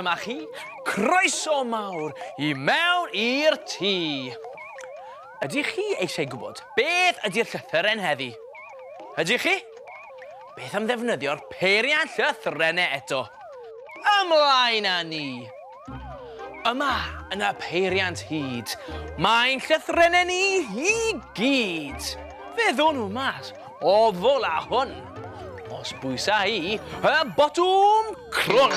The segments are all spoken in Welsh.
dyma chi, croeso mawr i mewn i'r tŷ. Ydych chi eisiau gwybod beth ydy'r llythyren heddi? Ydych chi? Beth am ddefnyddio'r peiriant llythrennau eto? Ymlaen â ni! Yma, yn y peiriant hud, mae'n llythrennau ni i gyd. Fe ddwn nhw mas o fol a hwn. Os bwysa i y botwm crwn.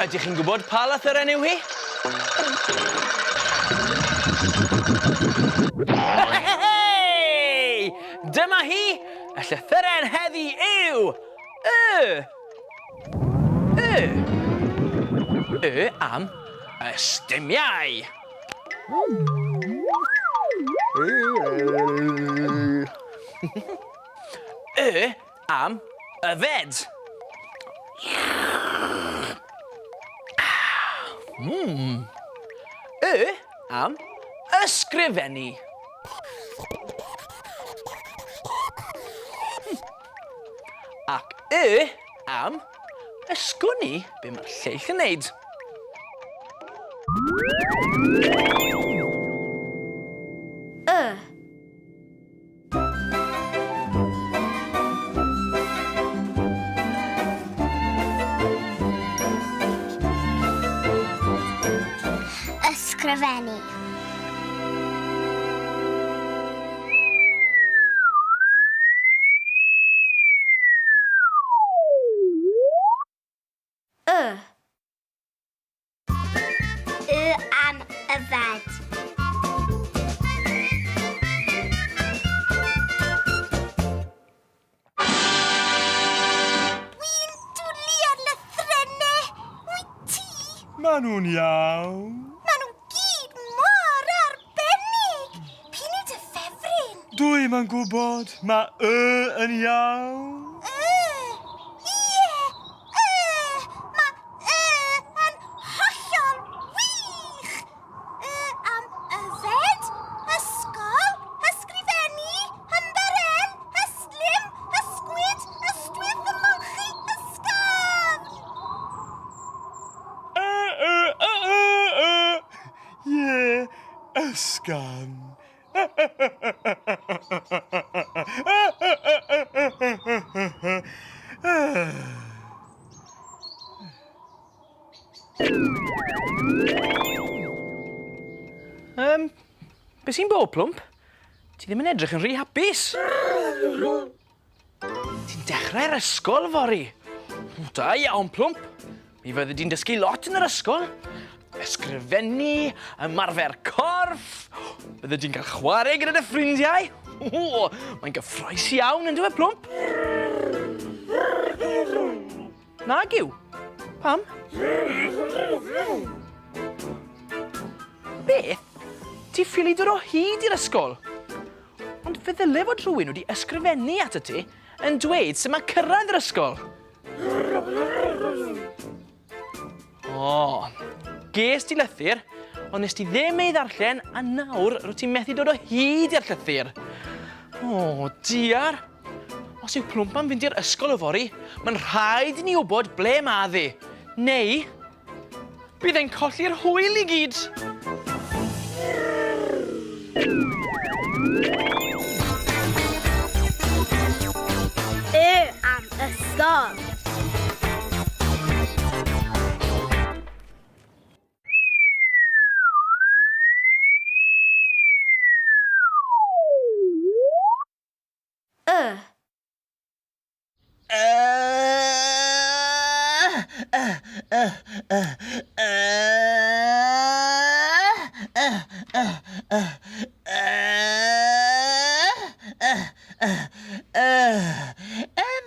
Ydych chi'n gwybod pa lythyren yw hi? Hei! Dyma hi! Y llythyren heddi yw Y! Y! Y am ystumiau. Y am yfed. Mm. Y am ysgrifennu. Ac Y am ysgwni be mae'r lleill yn neud. Y. Ysgrifennu. Y. Y am yfed. Dwi'n dwlu ar lythrenne. Wyt ti? Maen nhw'n iawn. Maen nhw gyd mor arbennig. P'un yw dy ffefryn? Dwi'm yn gwybod. Mae y yn iawn. Y! Ie! Y! Mae y yn hollol wych! Y am yfed, ysgol, ysgrifennu, ymbarel, ystlum, ysgwyd, ystwyth, ymolchi, ysgafn! Y, y, y, y, y. Ie, ysgafn. Be sy'n bod, Plwmp? Ti ddim yn edrych yn rhy hapus. Ti'n dechrau'r ysgol fory. Da iawn, Plwmp. Mi fyddi di'n dysgu lot yn yr ysgol. Ysgrifennu, ymarfer corff. Byddi di'n cael chwarae gyda dy ffrindiau. O, mae'n gyffroes iawn, yn dweud, Plwmp? Nag yw. Pam? Beth? Ti ffili dod o hyd i'r ysgol? Ond fe ddyle fod rhywun wedi ysgrifennu atat ti yn dweud sut mae cyrraedd yr ysgol. O, ges ti lythyr, ond nes ti ddim ei ddarllen a nawr rwyt ti'n methu dod o hyd i'r llythyr. O, diar. Os yw Plwmp am fynd i'r ysgol yfory, mae'n rhaid i ni wybod ble mae ddi. Neu, bydd e'n colli'r hwyl i gyd. Y am ysgol. Y.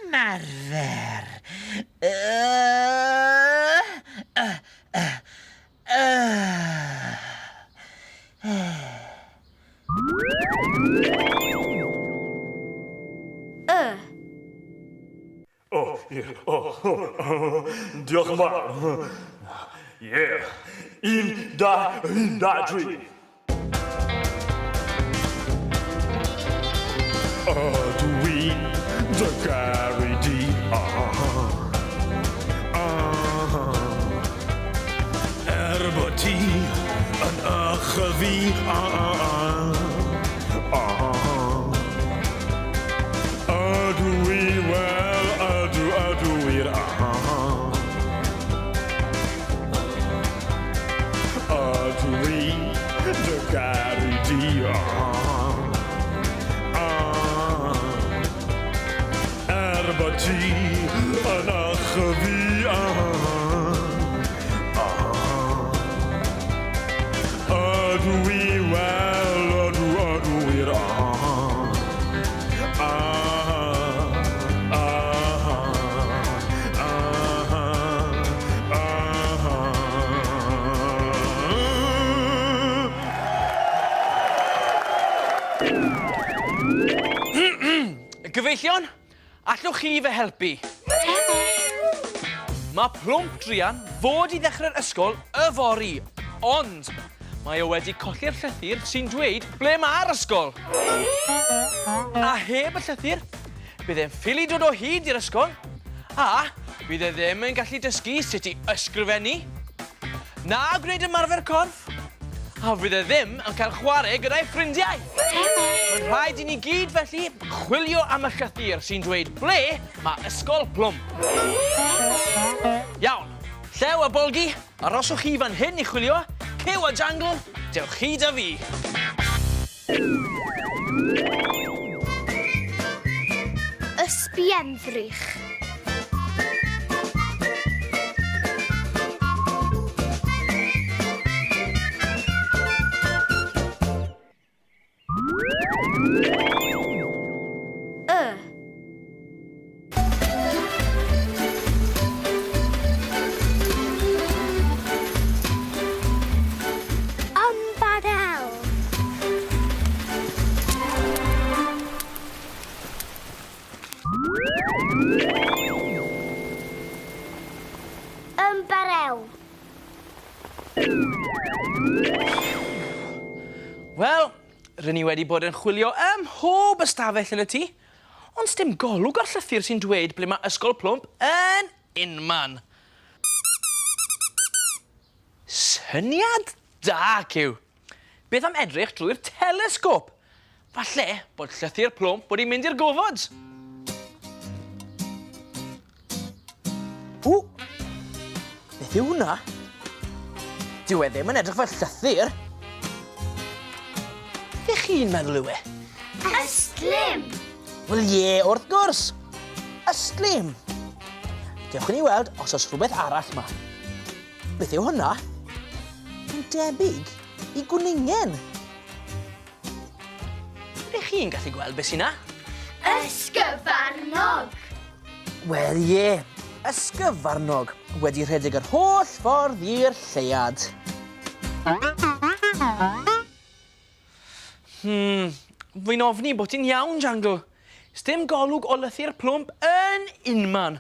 Ymarfer. Y. O, ie, o, o, o, diolch yn fawr. Ie. 1, 2, 1, 2, 3. Ydw i'n dy garu di. Ah, ah. Er bod ti yn ychyfu. Ah, ah, ah. Ydw i, wel, ydw, ydw i'r ah. Ydw i dy garu di. Ah, ah. Er bod ti yn ychyfu. Ah, ah. Ydw i, wel, ydw, ydw i'r ah. Ah, ah, ah, ah. Gyfeillion, allwch chi fy helpu? Mae Plwmp druan fod i ddechrau'r ysgol yfory, ond mae o wedi colli'r llythyr sy'n dweud ble mae'r ysgol. A heb y llythyr, bydd e'n ffili dod o hyd i'r ysgol, a bydd e ddim yn gallu dysgu sut i ysgrifennu, na gwneud ymarfer corff, a fydd e ddim yn cael chwarae gyda'i ffrindiau. Mae'n rhaid i ni gyd felly chwilio am y llythyr sy'n dweud ble mae Ysgol Plwmp. Iawn, Llew a Bolgi, aroswch chi fan hyn i chwilio, Cyw a Jangle, dewch chi da fi. Ysbienddrych. Y. Ymbarel. Ymbarel. Wel, rŷn ni wedi bod yn chwilio ym mhob ystafell yn y tŷ, ond sdim golwg ar llythyr sy'n dweud ble mae Ysgol Plwmp yn unman. Syniad da, Cyw. Beth am edrych drwy'r telesgop? Falle bod llythyr Plwmp wedi mynd i'r gofod. Ww! Beth yw hwnna? Dyw e ddim yn edrych fel llythyr. Be chi'n meddwl yw e? Ystlum! Wel ie, wrth gwrs! Ystlum! Dewch i ni weld os oes rhywbeth arall ma. Beth yw hwnna? Mae'n debyg i gwningen. Ydych chi'n gallu gweld beth sy'n na? Ysgyfarnog! Wel ie, ysgyfarnog wedi rhedeg yr holl ffordd i'r lleuad. Hmm, fi'n ofni bod ti'n iawn, Jangle. Sdim golwg o lythyr plwmp yn unman.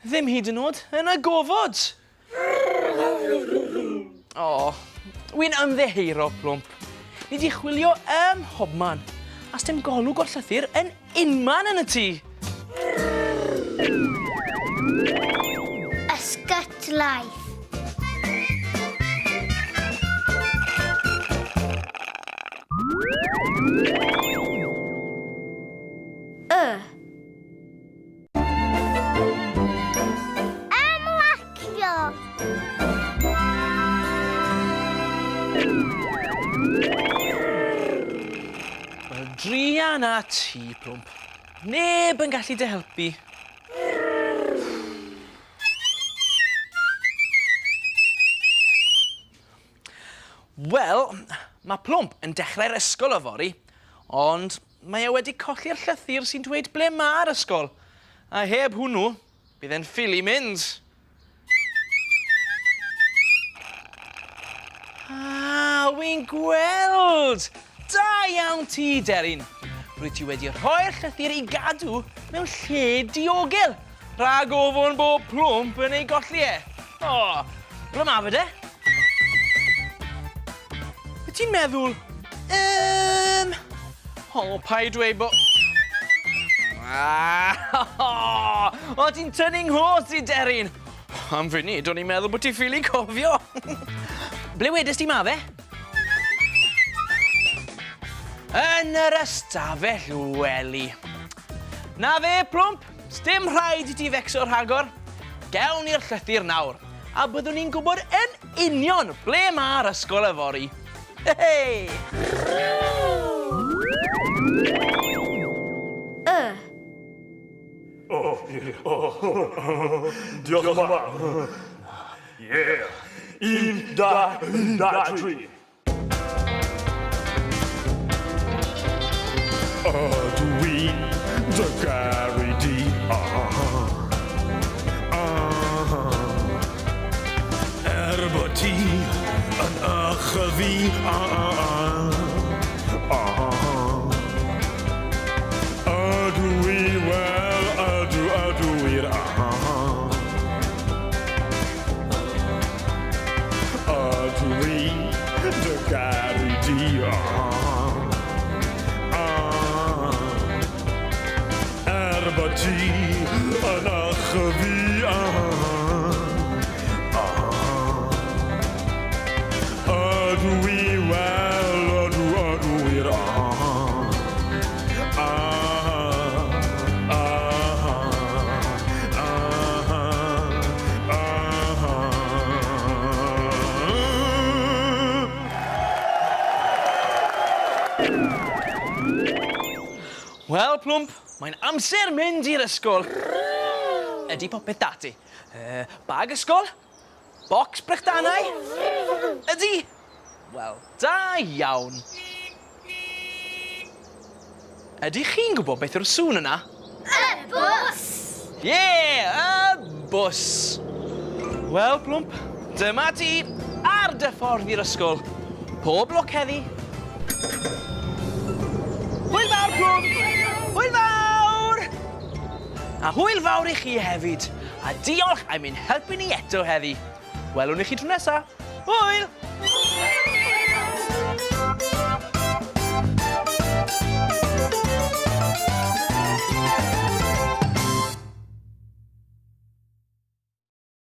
Ddim hyd yn oed yn y gofod. O, wi'n ymddiheuro, Plwmp. Ni 'di chwilio ym mhobman, a sdim golwg o'r llythyr yn unman yn y tŷ. Ysgytlaeth. Y. Ymlacio. Wel, druan a ti, Plwmp. Neb yn gallu dy helpu. Wel, mae Plwmp yn dechrau'r ysgol yfory, ond mae e wedi colli'r llythyr sy'n dweud ble mae'r ysgol. A heb hwnnw, bydd e'n ffili mynd. Ah, wy'n gweld! Da iawn ti, Deryn. Rwyt ti wedi rhoi'r llythyr i gadw mewn lle diogel, rhag ofon bod Plwmp yn ei golli e. O, ble ma fe de? Be ti'n meddwl? O, paid dweud bo... O, ti'n tynnu nghos i, Deryn! Am funud, o'n i'n meddwl bod ti ffili cofio. Ble wedes ti ma fe? Yn yr ystafell wely. Na fe, Plwmp, sdim rhaid i ti fecso rhagor. Gewn ni'r llythyr nawr, a byddwn ni'n gwybod yn union ble mae'r ysgol yfory. Hei! Y. Oh, yeah. Oh, diolch yn fawr. Yeah. Un, dau, un, dau, tri. Ydw i'n dy garu di? Aha. Aha. Er bod ti yn ychyfu. Aha. Aha. Ydw i, wel, ydw, ydw i'r aha. Ydw i dy garu di, aha. Ah. Er bod ti yn ychyfu, aha. Ah. Ydw i, wel, ydw, ydw i'r aha. Ah, ah, ah, ah. Wel, Plwmp, mae'n amser mynd i'r ysgol. Ydy popeth 'da ti? Bag ysgol? Bocs brechdanau? Ydy? Wel, da iawn. Ydych chi'n gwybod beth yw'r sŵn yna? Y bws! Ie, y bws. Wel, Plwmp, dyma ti ar dy ffordd i'r ysgol. Pob lwc heddi. Hwyl fawr, Plwmp! Hwyl fawr! A hwyl fawr i chi hefyd. A diolch am ein helpu ni eto heddi. Welwn i chi tro nesa. Hwyl!